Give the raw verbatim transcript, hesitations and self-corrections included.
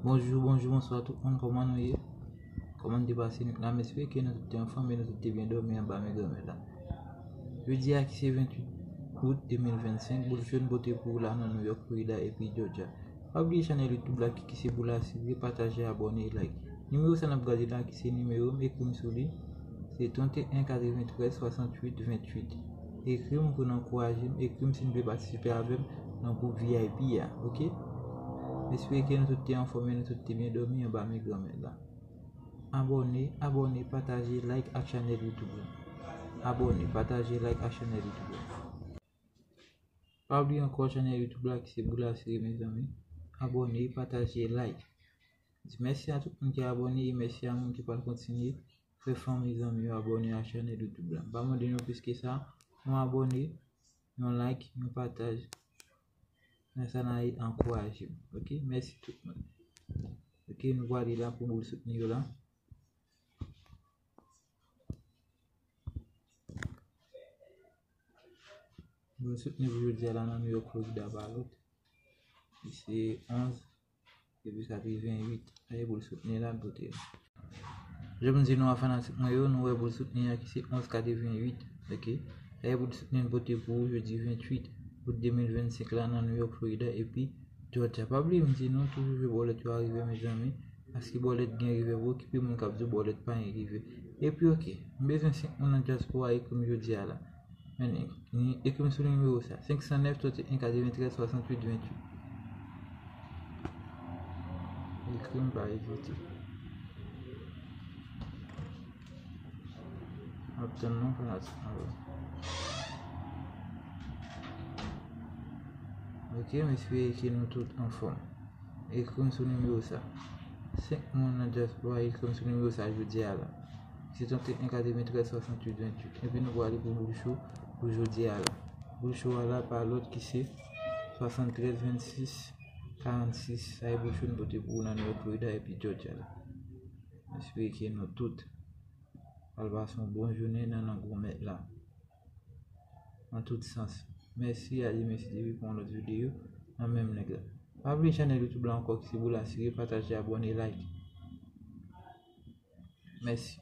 Bonjou, bonjou, bonswa tout moun, kòman nou ye? Kòman nou te pase nwit la? M espere ke nou tout te anfòm e nou tout te byen dòmi anba men Granmèt la. Jodi a ki se venntuit out de mil vennsenk, Boul Cho n pote pou ou la nan New York, Florida epi Georgia. Pa bliye chanèl YouTube la ki se Boul Asire, pataje, abòne, like. Nimewo sa n ap gade la ki se nimewo m, ekri m sou li, se trannteyen katreventrèz swasantuit venntuit. Ekri m pou n ankouraje m, ekri m si n vle patisipe avè m nan gwoup V I P a, oke? M espere ke nou tout te anfòm e nou tout te byen dòmi anba men Granmèt la. Abòne, abòne, pataje, like ak chanèl YouTube la. Abòne, pataje, like ak chanèl YouTube la. Pa bliye ankò chanèl YouTube la ki se Boul Asire, mezanmi. Abòne, pataje, like. Di mèsi a tout moun ki abòne e mèsi a moun ki pral kontinye fè fanmi zanmi yo abòne a chanèl YouTube la. M pa mande nou plis ke sa, yon abòne, yon like, yon pataj. Men sa n a ankouraje m. Oke, mèsi tout moun. Oke, nou prale la pou boul soutni yo la. Boul soutni pou jodi a la nan New York, Florida, pa lòt. Li se onz epi katreventuit. Aye boul soutni la, l pote. Jan m di nou a fanatik mwen yo, nou wè boul soutni a ki se onz katreventuit. Oke. Aye boul soutni n pote pou ou jodi venntuit out de mil vennsenk la nan New York, Florida epi Georgia. Pa bliye m di nou toujou jwe bòlèt yo a rive, mezanmi. Paske bòlèt gen rive pou okipe moun k ap di w bòlèt pa gen rive. Epi oke, m bezwen senk moun nan dyaspora ekri m jodi a la. Men, ni, ekri m sou nimewo sa, senk san nèf, trannteyen katreventrèz swasantuit venntuit. Ekri m pa ezite. M ap tann non fanatik mwen yo. Oke, m espere ke nou tout anfòm. Ekri m sou nimewo sa. Senk moun nan dyaspora ekri m sou nimewo sa jodi a la. Se trannteyen katreventrèz swasantuit venntuit. Epi nou prale pou boul cho pou jodi a la. Boul cho a la pa lòt ki se swasantrèz vennsis karannsis. Sa e boul cho n pote pou ou nan New York, Florida epi Georgia la. M espere ke nou tout pral pase yon bon jounen nan nan Granmèt la. Nan tout sans. Mèsi, a di mèsi depi pou yon lòt videyo nan menm nèg la. Pa bliye chanèl YouTube la ankò ki se Boul Asire, pataje, abòne, like. Mèsi.